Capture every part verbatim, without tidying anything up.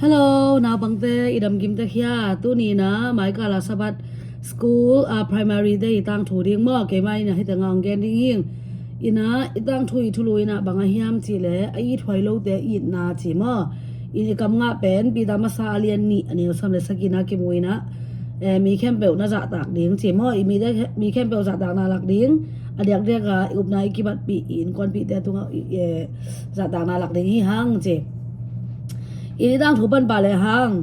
Hello, naupangte, i dam kim tek hia? Tuni in ah Maikal a Sabbath School a primary te i tangthu ding maw, keimah in ah hih teng ah hong gen ding hi ing. In ah i tangthu i thulu in ah bang a hiam cih leh a it huai lote itna ci maw. In i kam ngah pen Peter Masa a lian nih a neu sawm le sagihna kimu in ah, eh, mi khempeuh na zahtak ding ci maw. I mi te, mi khempeuh zahtakna lak ding, a diakdiak a i upna i kibatpih i innkuanpihte tungah i, eh, zahtakna lak ding hi hang ci. In i tangthu pan pah le hang,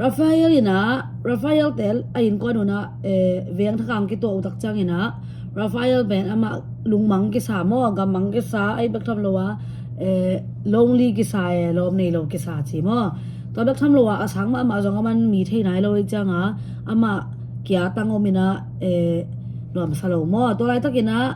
Raphael in ah, Raphael te a innkuan un ah, eh, veng thak a hong kituah uh tak ciangin ah, Raphael pen amah lungmang kisa maw, gammang kisa, a it bek tham lo a, eh, lonely kisa e, lawm nei lo kisa ci maw. Tua bek tham lo a, a sang mahmah zong aman mi thei nai lo ahih ciangin ah, amah kia tang om in ah, eh, nuamsa lo maw. Tua laitakin ah,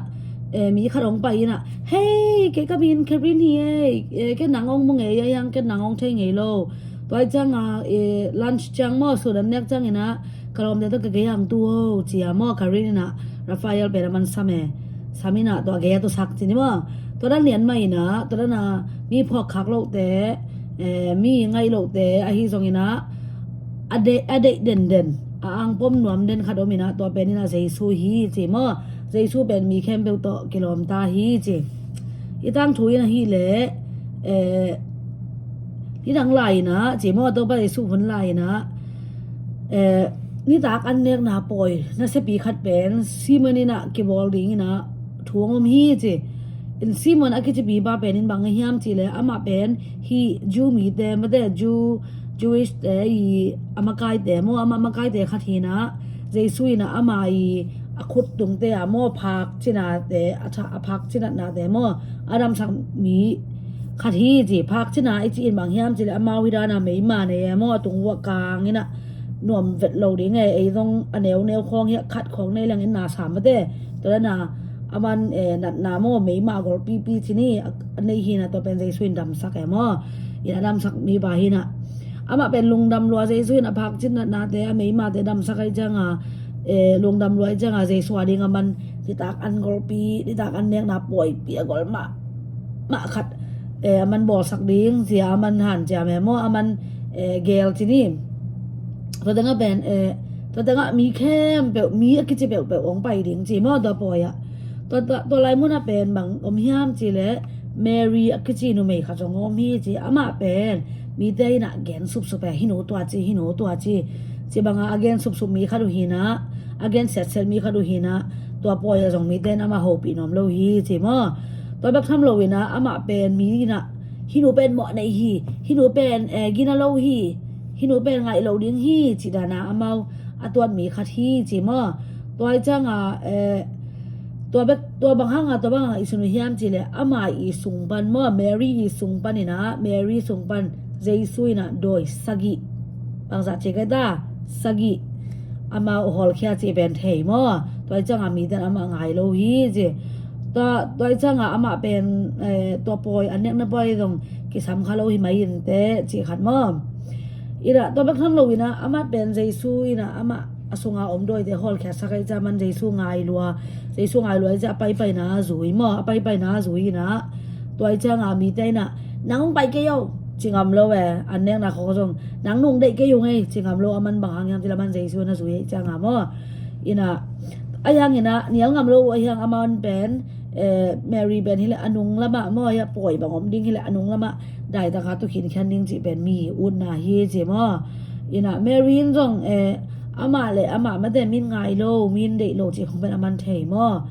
eh, mi khat hong pai in ah, "Hei, kei ka min Kevin hi ei, eh, ken nang hong mu ngei a hiang, ken nang hong thei ngei lo." Tua ahih ciangin ah, eh, lunch ciang maw, sun an nek ciangin ah, "Ka lawmte tawh ka gei a hong tu o," ci a maw, Karen in ah Raphael pen aman sam e. Sam in ah tua gei a tusak ci ni maw. Tua dan lian mah in ah, tua dan a mi phawk khak lohte, eh, mi ngaih lohte ahi zongin ah, a deih, a deih denden, a angpom nuam den khat om in ah, tua pen in ah Jesu hi ci maw. Jesu pen mi khempeuh tawh kilawm ta hi ci. I tangthu in ahih leh, eh, nidang lai in ah ci maw, Topa Jesu hun lai in ah, eh, nitak an nekna pawi nasiapi khat pen Simon in ah kibawl ding in ah thu hong om hi ci. In Simon a kicipipa pen in bang a hiam cih leh amah pen hih Jew mite, mate Jew, Jewish te i a makaite maw, amah makaite khat hi in ah, Jesu in ah ama i a khut tungte ah maw, phak cinate, a tha-, a phak cinatnate maw, a damsak mi khat hi ci. Phak cina i cih in bang hiam cih leh amau hih dan a meima nei e maw, a tung uah kang in ah nuam vet lo ding e, ei zong a neuneu khawng hi a khat khawng nei leng in na sam mate. Tua dan a aman, eh, natna maw, meima golpipi ci ni, a, a neih hi in ah tua pen Jesu in damsak e maw. In a damsak mipa hi in ah, amah pen lungdam lua, Jesu in a phak cinatnate, a meimate damsak ahih ciangin ah, eh, lungdam lua ahih ciangin ah Jesu a ding aman nitak an golpi, nitak an nekna pawipi a gol mahmah khat, eh, aman bawlsak ding ci a aman hanciam e maw, aman, eh, gel ci ni. Tua tengah pen, eh, tua tengah mi khempeuh, mi a kici peuhpeuh hong pai ding ci maw, tua pawi ah. Tua, tua, tua lai munah pen bang om hiam cih leh Mary a kici numei khat zong om hi ci. Amah pen mite in ah gen supsup e, hih nu tua ci, hih nu tua ci, ci bang a a gen supsup mi khat uh hi in ah, a gen siatsiat mi khat uh hi in ah, tua pawi ah zong mite in amah hopih nuam lo hi ci maw. Tua bek tham lo in ah amah pen mi in ah hih nu pen mawh nei hi, hih nu pen, eh, gina lo hi, hih nu pen ngaih lo ding hi, ci dan a amau a tuat mi khat hi ci maw. Tua ahih ciangin ah, eh, tua bek, tua bang hang a, tua bang hang a i sum uh hiam cih leh ama i sung pan maw, Mary i sung pan in ah, Mary sung pan Jesu in ah dawi sagih, bangzah ci kei ta, sagih amau hawlkhia cih pen thei maw. Tua ahih ciangin ah mite in amah ngai lo hi ci. Tua, tua ahih ciangin ah amah pen, eh, tua pawi, an nekna pawi zong kisam kha lo hi mai inteh, cih khat maw. In ah tua bek tham lo in ah amah pen Jesu in ah amah a sung a om dawite hawlkhiasak ahih ciangin aman Jesu ngai lua, Jesu ngai lua ahih ciangin a paipaina zui maw, a paipaina zui in ah, tua ahih ciangin ah mite in ah, "Nang hong pai kei o," ci ngam lo e, an nekna khawng zong, "Nang nung deih kei ung ei," ci ngam lo, aman bang hang hiam cih leh aman Jesu na zui ahih ciangin ah maw. In ah, ahih hangin ah nial ngam lo uh ahih hang aman pen, eh, Mary pen hi leh a nung lamah maw, hi a pawi bang om ding hi leh a nung lamah daitak a tu khinkhian ding cih pen mi utna hi ci maw. In ah Mary in zong, eh, amah le amah mate min ngai lo, min deih lo cih khong pen aman thei maw.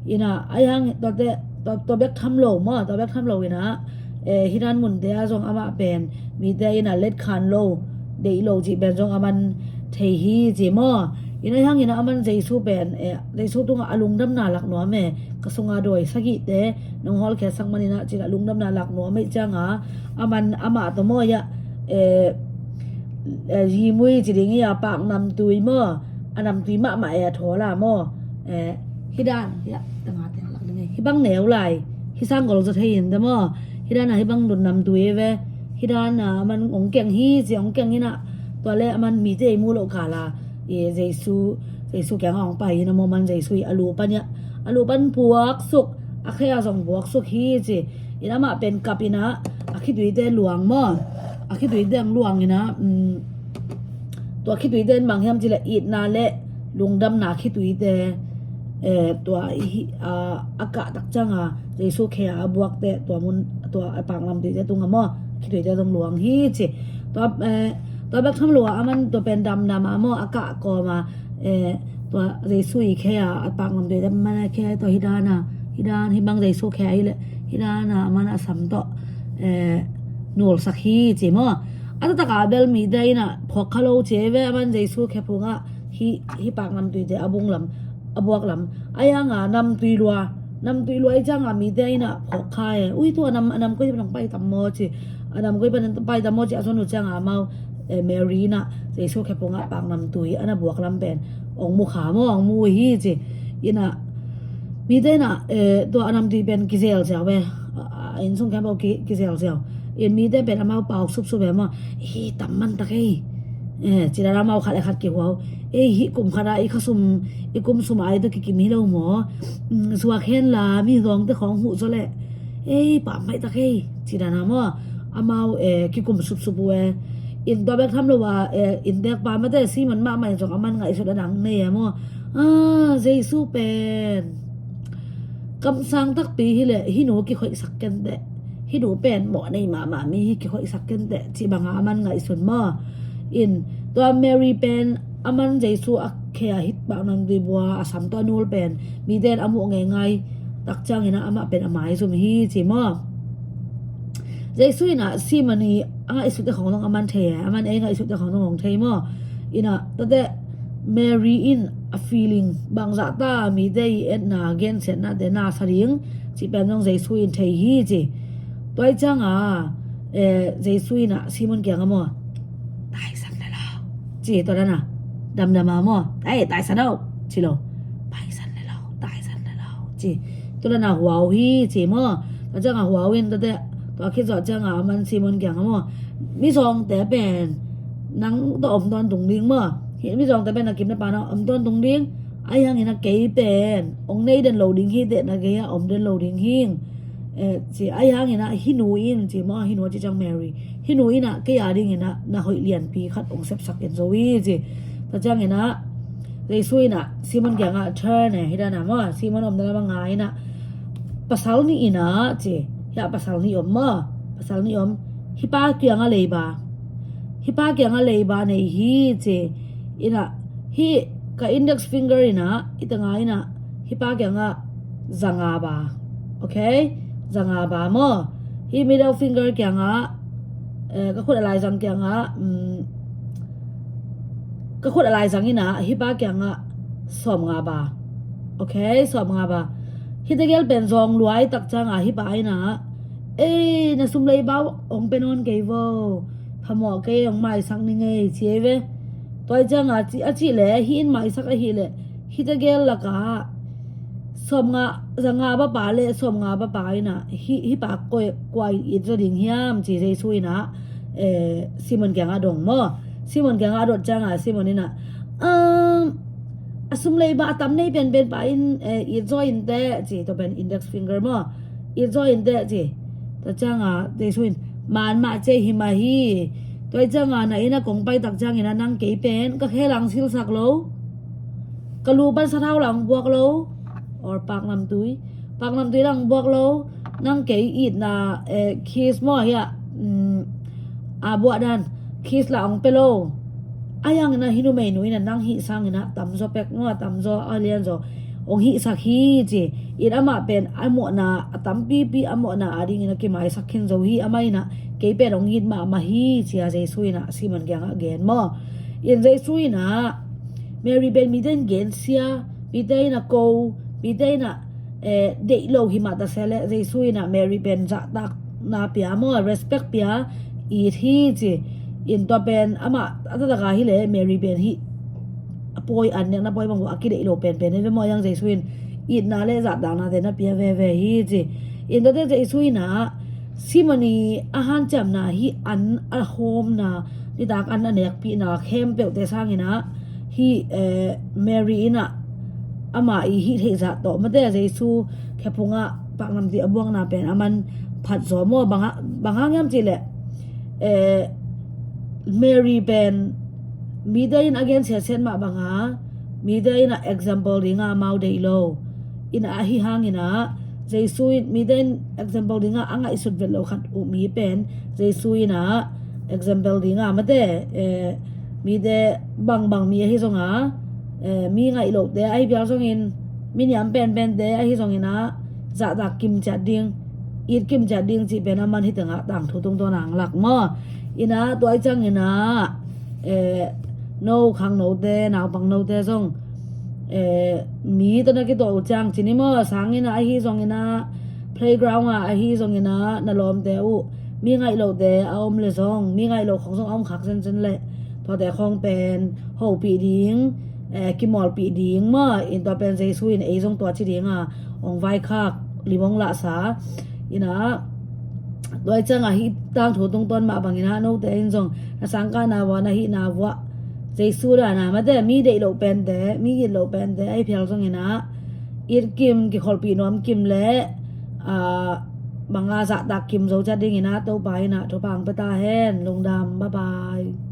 In ah ahih hang tuate, tua, tua bek tham lo maw, tua bek tham lo in ah, eh, hih dan munte ah zong amah pen mite in ah letkhan lo, deih lo cih pen zong aman thei hi ci maw. In ah ahih hangin ah aman Jesu pen, eh, Jesu tungah a lungdamna lak nuam e, "Ka sunga dawi sagihte nong hawlkhiasak manin ah," ci-in a lungdamna lak nuam ahih ciangin ah, aman amah tawh maw, eh, eh, yimui ci ding hi a, pak namtui maw, a namtui mahmah e, a thawl a maw, eh, hih dan, hih a, tengah teng lak ding hi, hih bang neu lai, hih sang gol zaw thei in teh maw, hih dan a hih bang dun namtui e ve, hih dan a aman hong keng hi ci, hong keng in ah, tua leh aman mite i muh loh kal a, eh, Jesu, Jesu kiangah hong pai in ah maw, aman Jesu i a lu pan ah, a lu pan puaksuk, a khe ah zong puaksuk hi ci. In amah pen kap in ah, a khituite luang maw, a khituite ang luang ina, um, tua khituite in bang hiam cileh itna le lungdamna khituite, eh, tua i hi, a, a kah tak cianga Jesu khe a buakte tua mun, tua a paknamtuite tunga maw, khituite zong luang hi ci. Tua, eh, tua bek tham lua aman tua pen damdam a maw, a kah kawma, eh, tua Jesu i khe a, a paknamtuite man a khe tua hi dana, hi dan, hi bang Jesu khe a hi le, hi dana man a sam tawh, eh, nulsak hi ci maw. A taktak a bel mite ina phawk kha lo ci ve, aman Jesu khe phungah hi, hi paknamtuite a bung lam, a buak lam. A yanga namtui lua, namtui lua i cianga mite ina phawk kha e. Ui, tua nam, a nam koi pan pai tam maw ci. A nam koi pan pai tam maw ci a zon uh cianga amau, eh, Mary ina Jesu khe phungah paknamtui ana buak lam pen ong mu kha maw, ong mu hi ci. Ina mite ina, eh, tua a namtui pen kizel ziau ve. A, a, inn sung khempeuh ki, kizel ziau. In mite pen amau pauk supsup ve maw. Hi tam man tak ei. Eh, ci dan amau khat le khat kihuau. Ei, hi kum khat a i khasum, i kum sum a i tu kikim hi lo maw. Mm, suak hen la, mi zong te khong huh zaw le. Ei, pam mai tak ei. Ci dan a maw. Amau, eh, kikum supsup uh e. In tua bek tham lo a, eh, in dek pa mate Simon mahmah in zong aman ngaihsut a dang nei e maw. Ah, Jesu pen kamsang takpi hi le, hi nu kikhoihsak kenteh. Hi nu pen mawh nei mahmah mi hi, kikhoihsak kenteh ci banga aman ngaihsun maw. In tua Mary pen aman Jesu a khe a hi paknamtui bua a sam tawh a nul pen mite in a muh ngeingai tak ciangin amah pen a maizum hi ci maw. Jesu ina Simon i a ngaihsut te khong dong aman thei e, aman ei ngaihsut te khong dong hong thei maw. Ina tate Mary in a feeling bangzah ta mite i etna gensiatnate na sa ding cih pen zong Jesu in thei hi ci. Tua i cianga, eh, Jesu ina Simon kianga maw, taisan le lo ci, tua dana damdama maw, ei, taisan lo ci lo, taisan le lo, taisan le lo ci. Tua dana huau hi ci maw. Tua cianga huau in tate tua khit zawh cianga aman Simon kianga maw, mizawngte pen nang tawh om tawntung ding maw. Hi, mizawngte pen na kim na pana om tawntung ding. Ahi hangin a kei pen ong nei den lo ding hi teh, na kei a om den lo ding hing. Eh, ci, ahi hangin a hi nu in ci maw, hi nu a ci ciang Mary. Hi nu ina kei a dingin a na hoih lianpi khat ong sepsak in zo hi ci. Tua ciangin a Jesu ina Simon kianga turn e, hi dana maw, Simon omna lama nga ina pasal nih ina ci. Hia pasal nih om maw. Pasal nih om. Hi pa kianga leiba. Hi pa kianga leiba nei hi ci. Ina hi ka index finger ina, i tanga ina hi pa kianga zanga ba. Okay? Zanga ba maw. Hi middle finger kianga, eh, ka khut a laizang kianga, mm, ka khut a laizang ina hi pa kianga sawmnga ba. Okay, sawmnga ba. Hi tegel pen zawng luai tak cianga hi pa ina, ei, na sum leiba ong pe nawn kei vo. Phamawh kei, ong maisak ni ngei ci ei ve. Tua i cianga ci, a cih le hi in maisak ahih le hi tegel laka sawmnga, zanga ba pa le sawmnga ba pa ina hi, hi pa koi, kua in it zaw ding hiam ci Jesu ina, eh, Simon kianga dong maw. Simon kianga a dot cianga Simon ina, um, a sum leiba a tam nei penpen pa in, eh, it zaw in teh ci, tua pen index finger maw. It zaw in teh ci. Tua cianga Jesu in, man mah ci ei, hi mah hi. Tua i cianga na ina kong pai tak ciangin a nang kei pen ka khe lang silsak lo. Ka lu pan sathau lang buak lo. Or paknamtui. Paknamtui lang buak lo. Nang kei itna, eh, kiss maw hia. Mm, a buah dan. Kiss la ong pe lo. Ahi hangin a hi numeinu ina nang hih sangin a tamzaw pek maw, tamzaw a lianzaw ong hihsak hi ci. In amah pen a mawhna a tampipi a mawhna a dingin a kimaisak khin zo hi. Amah ina kei pen ong it mahmah hi ci a Jesu ina Simon kiangah gen maw. In Jesu ina Mary pen mite in gensia, mite ina ko, mite ina, eh, deih lo hi mah ta se le Jesu ina Mary pen zahtakna pia maw, respect pia, it hi ci. In tua pen amah a taktak a hi le Mary pen hi a pawi an nekna pawi bang a kideih lo penpen hi ve maw, ahi hang Jesu in itna le zahtaknate na pia veve hi ci. In tuate Jesu ina Simon i a hanciamna hi an a hawmna, nitak an a nekpihna khempeuhte sangin a hi, eh, Mary ina ama i hih theih zah tawh mate Jesu khephungah paknamtui a buakna pen a man phat zaw maw, bang hang hiam cih leh, eh, Mary pen mite in a gen siatsiat mah banga mite in a example dinga amau deih lo. In a ahi hangin a Jesu in mite in example dinga a ngaihsut vet lo khat uh mi pen Jesu in a example dinga mate, eh, mite bangbang mi ahi zonga, eh, mi ngaih lohte ahi pial zongin, mi niam penpente ahi zongin a zahtak kim ciat ding, it kim ciat ding cih pen a man hi tengah tangthu tungtawn ang lak maw. In a tua i ciangin a, eh, no khangnote, naupangnote zong, eh, mi tawh na kituah uh ciang cin i maw, sangin a ahi zongin a playground a ahi zongin a na lawmte uh mi ngaih lohte a om le zong, mi ngaih loh khong zong a om khak zencen le tuate khong pen hopih ding, eh, kimawlpih ding maw. In tua pen Jesu in ei zong tua ci dinga ong vaikhak lim ong lahsa. In a tua i ciangah hih tangthu tungtawn mah bangin a note in zong na sangkahna vuah, na hihna vuah Jesu dana mate, mi deih loh pente, mi it loh pente ahi pial zongin a it kim, kikholhpih nuam kim le, ah, banga zahtak kim zo ciat dingin a Topa in a thupha ang pia ta hen. Lungdam, bye bye.